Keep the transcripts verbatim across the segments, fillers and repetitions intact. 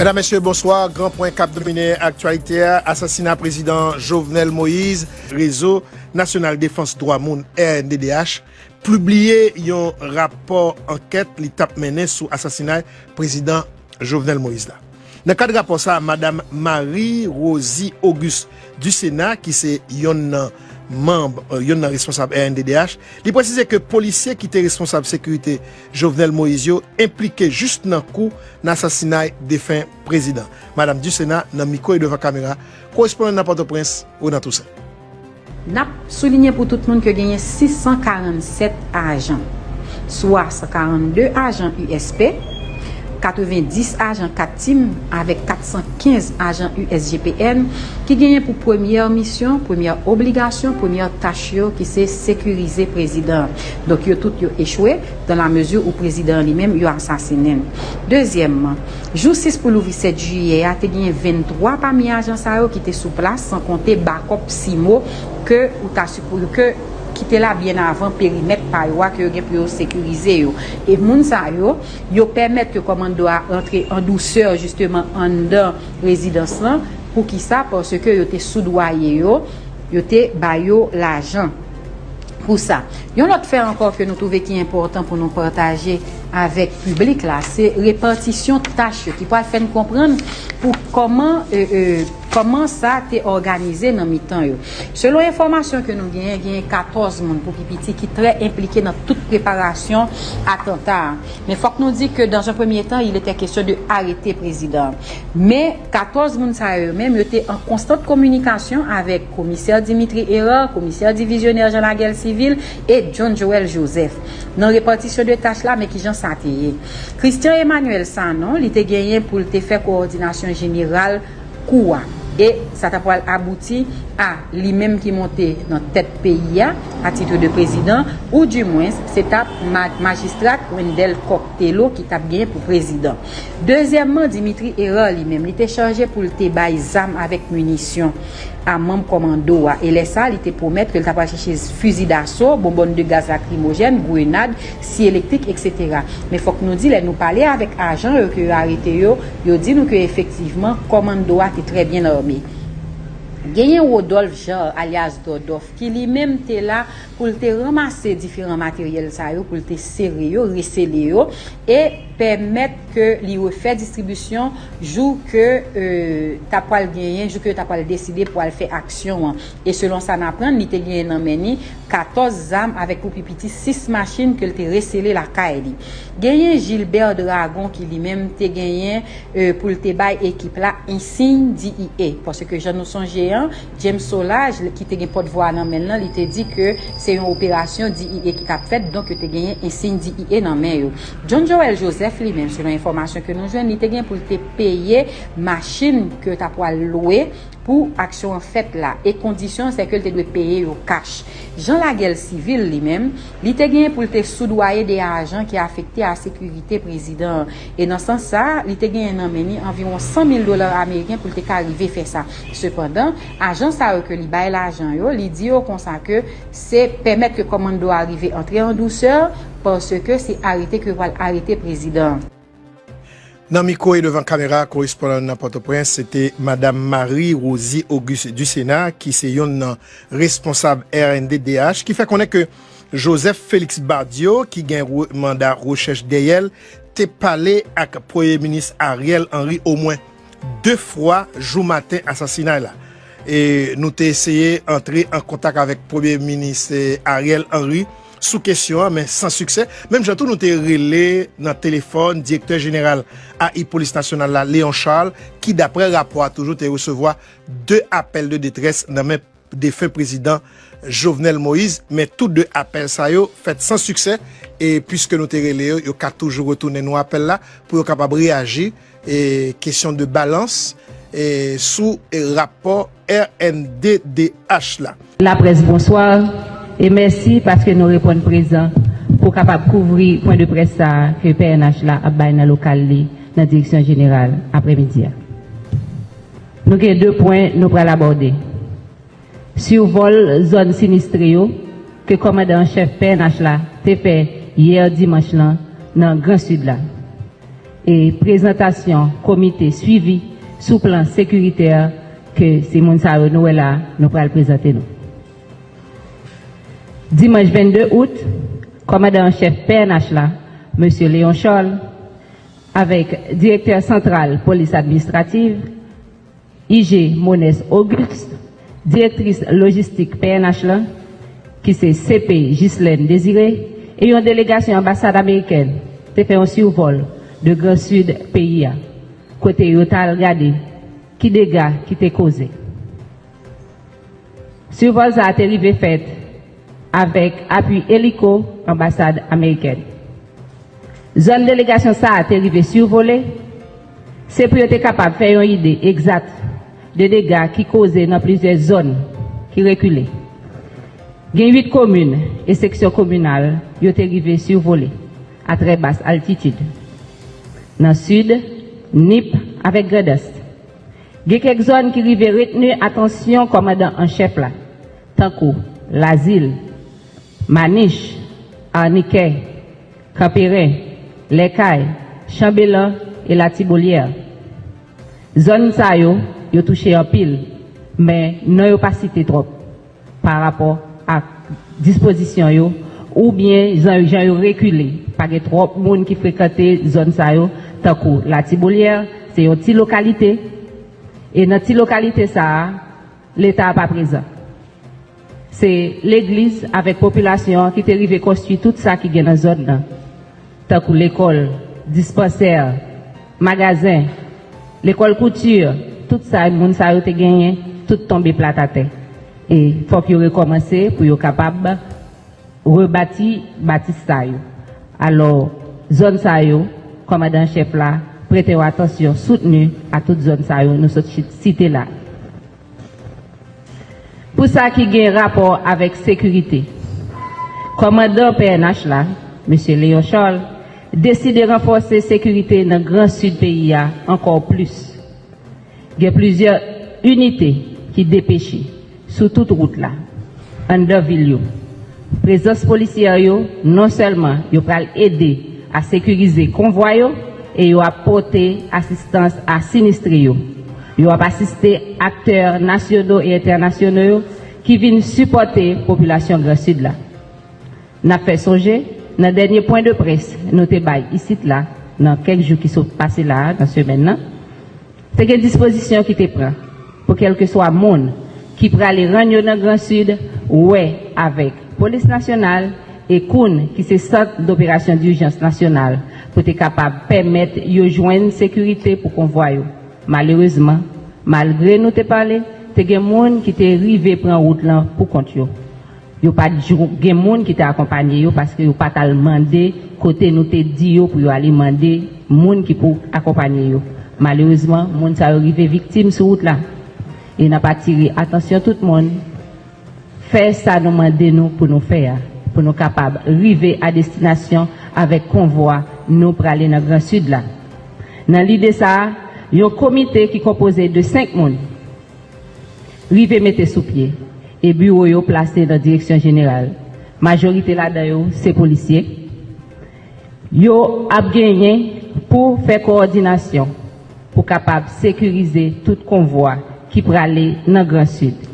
Medam, mesye, bonswa. Gran pwen k ap domine aktyalite a, asasina prezidan Jovenel Moïse. Rezo Nasyonal Defans Dwa Moun, R N D D H, pibliye yon rapò ankèt li t ap mennen sou asasinay prezidan Jovenel Moïse la. Nan kad rapò sa a, madam Marie Rosie Auguste Ducéna, ki se yonn nan manm, euh, yonn nan responsab R N D D H, li presize ke polisye ki te responsab sekirite Jovenel Moïse yo enplike jis nan kou nan asasinay defen prezidan. Madam Ducéna nan mikwo e devan kamera korespondan nan Pòtoprens, Renan Toussaint. N ap soulinye pou tout moun ke genyen sis san karannsèt ajan, swa san karannde ajan U S P, katrevendis ajan kat tim avèk kat san kenz ajan U S G P N ki genyen pou premyè misyon, premyè obligasyon, premyè tach yo ki se sekirize prezidan an. Donk yo tout yo echwe dans la mesure où prezidan an li menm yo asasinen l. Dezyèmman, jou sis pou louvri sèt jiyè a, te genyen venntwa pami ajan sa yo ki te sou plas, san konte bakòp simo ke ou ta sipo ke ki te la byen avan perimèt pa yo a ke yo gen pou yo sekirize yo. E moun sa yo, yo pèmèt ke kòmando a rantre an dousè jisteman anndan rezidans lan. Poukisa? Paske yo te soudwaye yo, yo te ba yo lajan pou sa. Yon lòt fè ankò ke nou twouve ki enpòtan pou nou pataje avèk piblik la, se repatisyon tach yo ki pral fè n konprann pou kòman, e, e, kòman sa te òganize nan mitan yo. Selon enfòmasyon ke nou genyen, genyen katòz moun pou pi piti ki trè enplike nan tout preparasyon atanta a. Men fòk nou di ke dans un premier temps, il était question de arete prezidan an. Men katòz moun sa yo menm, yo te an konstant kominikasyon avèk komisè Dimitri Hérard, komisè divizyonè Jean Laguerre Civil e John Joël Joseph. Nan repatisyon de tach la, men kijan sa te ye. Christian Emmanuel Sanon, li te genyen pou l te fè kowòdinasyon jeneral kou a. E sa ta pral abouti a li menm ki monte nan tèt peyi a, a titre de prezidan, ou dimwens, se t ap ma-, majistra Wendell Coq Thelo ki t ap genyen pou prezidan. Dezyèmman, Dimitri Hérard li menm, li te chaje pou l te bay zam avèk minisyon a manm kòmando a. E lè sa, li te pwomèt ke l ta pral chèche fizi daso, bonbòn de gaz lakrimojèn, grenad, sye elektrik, etsetera. Men fòk nou di, lè nou pale avèk ajan yo ke yo arete yo, yo di nou ke efektivman, kòmando a te trè byen ame. Genyen Rodolphe Jean, alyas Dòdòf, ki li menm te la pou l te ranmase diferan materyèl sa yo, pou l te sere yo, resele yo, e pèmèt ke li refè distribisyon jou ke, e, ta pral genyen, jou ke yo ta pral deside pou al fè aksyon an. E selon sa n aprann, li te genyen nan men li katòz zam avèk pou pi piti sis machin ke l te resele lakay li. Genyen Gilbert Dragon ki li menm te genyen, e, pou l te bay ekip la ensiy D E A. Paske jan nou sonje an, James Solages, ki te gen pòtvwa nan men l lan, li te di ke se yon operasyon D E A ki t ap fèt, donk yo te genyen ensiy D E A nan men yo. John Joël Joseph li menm, selon enfòmasyon ke nou jwenn, li te gen pou l te peye machin ke yo ta pral lwe pou aksyon an fèt la, e kondisyon an se ke l te dwe peye yo kach. Jean Laguerre Civil li menm, li te genyen pou l te soudwaye de ajan ki afekte a sekirite prezidan an, e nan sans sa a, li te genyen nan men li anviwon san mil dola ameriken pou l te ka rive fè sa. Sepandan, ajan sa yo ke li bay lajan yo, li di yo konsa ke se pèmèt ke kòmando a rive antre an dousè, paske se arete ke yo pral arete prezidan an. Nan mikwo e devan kamera korespondan nan Pòtoprens, se te Madam Marie Rosie Auguste Ducéna, ki se yonn nan responsab R N D D H, ki fè konnen ke Joseph Félix Badio, ki gen re-, manda rechèch dèyè l, te pale ak Premye Minis Ariel Henry omwen de fwa jou maten asasinay la. E nou te eseye antre an kontak avèk Premye Minis, eh, Ariel Henry sou kesyon an, men san siksè. Menm jan tou, nou te rele nan telefòn direktè jeneral A I Polis Nasyonal la, Léon Charles, ki, daprè rapò a, toujou te resevwa de apèl de detrès nan men defen prezidan Jovenel Moïse, men tou de apèl sa yo fèt san siksè, e piske nou te rele yo, yo ka toujou retounen nou apèl la pou yo kapab reyaji, e kesyon de balans, e sou, e rapò R N D D H la. Laprès, bonswa, e mèsi paske nou reponn prezan pou kapab kouvri pwen de près sa a ke P N H la ap bay nan lokal li nan direksyon jeneral aprèmidi a. Nou gen de pwen nou pral abòde. Sivòl zòn sinistre yo ke kòmandan an chèf P N H la te fè yè dimanch lan nan Gran Sid la. e prezantasyon komite swivi sou plan sekiritè ke se moun sa yo nou wè la, nou pral prezante nou. Dimanch vennde out, kòmandan an chèf P N H la, mesye Léon Charles, avèk direktè santral polis administrativ, I G Monès Auguste, direktris lojistik P N H la, ki se C P Ghislaine Désiré, e yon delegasyon anbasad amerikèn te fè yon sivòl de Gran Sid peyi a, kote yo t al gade ki dega ki te koze. Sivòl sa a te rive fèt avèk apui eliko anbasad amerikèn. Zòn delegasyon sa a te rive sivole, se pou yo te kapab fè yon ide egzat de dega ki koze nan plizyè zòn ki rekile. Gen uit komin e seksyon kominal yo te rive sivole a trè bas altitid. Nan sid, Nip avèk Grandans. Gen kèk zòn ki rive retni atansyon kòmandan an chèf la, tankou Lazil, Manich, Arnikè, Kanperen, Lèkay, Chanbelan e Latibolière. Zòn sa yo, yo touche anpil, men non yo pa site twòp pa rapò ak dispozisyon yo oubyen jan, jan yo rekile. Pa gen twòp moun ki frekante zòn sa yo, tankou Latibolière, se yon ti lokalite, e nan ti lokalite sa a, Leta a pa prezan. Se legliz avèk popilasyon an ki te rive konstwi tout sa ki gen nan zòn nan, tankou lekòl, dispansè, magazen, lekòl kouti, tout sa moun sa yo te genyen, tout tonbe plat atè. E fòk yo rekòmanse pou yo kapab rebati batis sa yo. Alò, zòn sa yo, kòmandan an chèf la prete yon atansyon soutni a tout zòn sa yo nou sot chi-, site la. Pou sa ki gen rapò avèk sekirite, kòmandan P N H la, mesye Léon Charles, deside ranfòse sekirite nan Gran Sid peyi a ankò plis. Gen plizyè inite ki depeche sou tout wout la, anndan vil yo. Prezans polisyè yo, non sèlman yo pral ede a sekirize konvwa yo, e yo ap pote asistans a sinistre yo. Yo ap asiste aktè nasyono e entènasyonal yo ki vin sipòte popilasyon Gran Sid la. N ap fè sonje, nan dènye pwen de près nou te bay isit la, nan kèk jou ki sot pase la a, nan semèn nan, te gen dispozisyon ki te pran pou kèlkeswa moun ki prale rann yo nan Gran Sid wè avèk Polis Nasyonal e Koun ki se Sant Doperasyon Dijans Nasyonal pou te kapab pèmèt yo jwenn sekirite pou konvwa yo. Malerezman, malgre nou te pale, te gen moun ki te rive pran wout lan pou kont yo. Yo pa t jou-, gen moun ki te akonpanye yo paske yo pa t al mande kote nou te di yo pou yo ale mande moun ki pou akonpanye yo. Malerezman, moun sa yo rive viktim sou wout la. E n ap atire atansyon tout moun, fè sa nou mande nou pou nou fè a, pou nou kapab rive a destinasyon avèk konvwa nou prale nan Gran Sid la. Nan lide sa a, yon komite ki konpoze de senk moun rive mete sou pye, e biwo yo plase nan direksyon jeneral. Majorite ladan yo se polisye. Yo ap genyen pou fè kowòdinasyon pou kapab sekirize tout konvwa ki prale nan Gran Sid.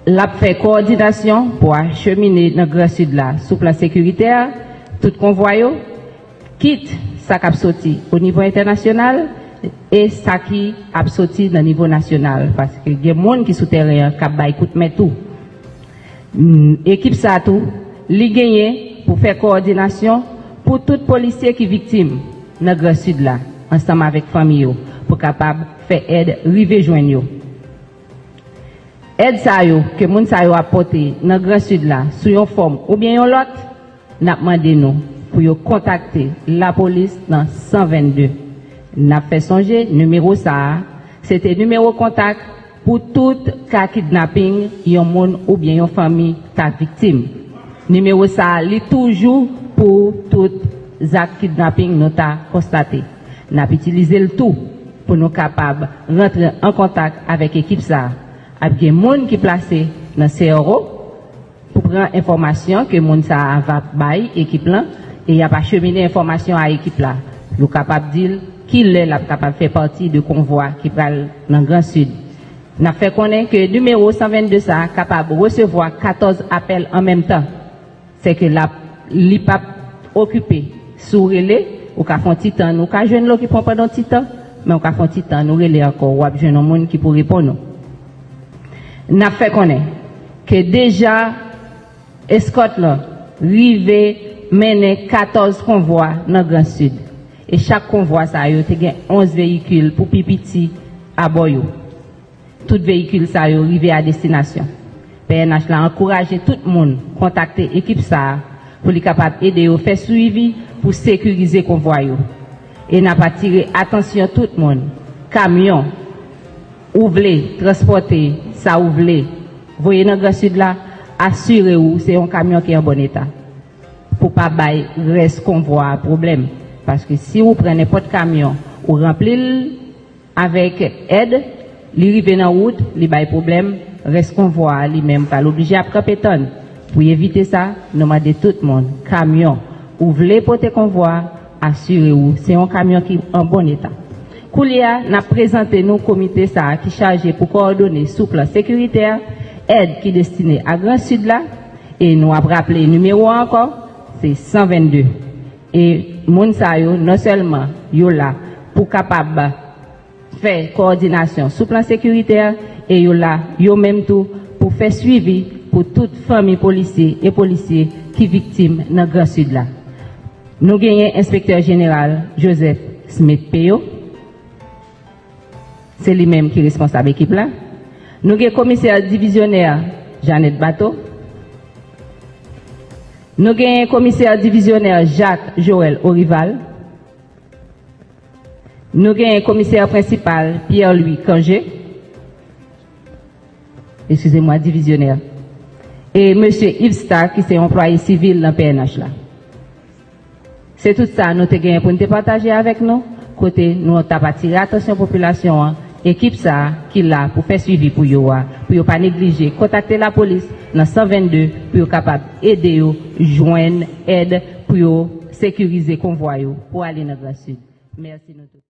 L ap fè kowòdinasyon pou achemine nan Gran Sid la sou plan sekiritè, tout konvwa yo, kit sa k ap soti o nivo entènasyonal e sa ki ap soti nan nivo nasyonal, paske gen moun ki sou tèren an k ap bay kout men tou. Mm, ekip sa tou, li genyen pou fè kowòdinasyon pou tout polisye ki viktim nan Gran Sid la, ansanm avèk fanmi yo, pou kapab fè èd rive jwenn yo. Èd sa yo ke moun sa yo ap pote nan Gran Sid la sou yon fòm oubyen yon lòt, n ap mande nou pou yo kontakte lapolis nan san vennde. N ap fè sonje, nimewo sa a, se te nimewo kontak pou tout ka kidnaping yon moun oubyen yon fanmi ta viktim. Nimewo sa a, li toujou pou tout zak kidnaping nou ta konstate. N ap itilize l tou pou nou kapab rantre an kontak avèk ekip sa a. Ap gen moun ki plase nan C R O pou pran enfòmasyon ke moun sa a va bay ekip lan, e y ap achemine enfòmasyon a ekip la. Yo kapab di l ki lè l ap kapab fè pati de konvwa ki pral nan Gran Sid. N ap fè konnen ke nimewo san vennde sa a kapab resevwa katòz apèl an menm tan. Sèke l ap, li p ap okipe. Si w rele, ou ka fè yon ti tann, ou ka jwenn l okipe w pandan yon ti tan, men ou ka fè yon ti tann, ou rele ankò, w ap jwenn yon moun ki pou reponn ou. N ap fè konnen ke deja eskòt lan rive mennen katòz konvwa nan Gran Sid. E chak konvwa sa yo te gen onz veyikil pou pi piti abò yo. Tout veyikil sa yo rive a destinasyon. P N H la ankouraje tout moun kontakte ekip sa a pou li kapab ede yo fè swivi pou sekirize konvwa yo. E n ap atire atansyon tout moun, kamyon ou vle transpòte, sa ou vle voye nan Gran Sid la, asire w se yon kamyon ki an bon eta. Pou pa bay rès konvwa a pwoblèm. Paske si ou pran nenpòt kamyon, ou ranpli l avèk èd, li rive nan wout, li bay pwoblèm, rès konvwa a li menm pral oblije ap kanpe tann. Pou evite sa, nou mande tout moun, kamyon, ou vle pote konvwa a, asire w se yon kamyon ki an bon eta. Koulye a, n ap prezante nou komite sa a ki chaje pou kowòdone sou plan sekiritè, èd ki destine a Gran Sid la, e nou ap raple nimewo a ankò, se san vennde. E moun sa yo, non sèlman yo la pou kapab fè kowòdinasyon sou plan sekiritè, e yo la yo menm tou pou fè swivi pou tout fanmi polisye e polisye ki viktim nan Gran Sid la. Nou genyen Enspektè Jeneral Joseph Smith Peyo, se li menm ki responsab ekip la. Nou gen Komisè Divizyonè Jeannette Bateau. Nou genyen Komisè Divizyonè Jacques Joël Orival. Nou genyen Komisè Prensipal Pierre Louis Cangé. Eskize mwa, Divizyonè. E Mesye Yves Starr, ki se yon anplwaye sivil nan P N H la. Se tout sa nou te genyen pou n te pataje avèk nou, kote nou t ap atire atansyon popilasyon an, ekip sa a ki la pou fè swivi pou yo a, pou yo pa neglije kontakte lapolis nan san vennde pou yo kapab ede yo jwenn èd pou yo sekirize konvwa yo pou ale nan Gran Sid. Mèsi nou tout.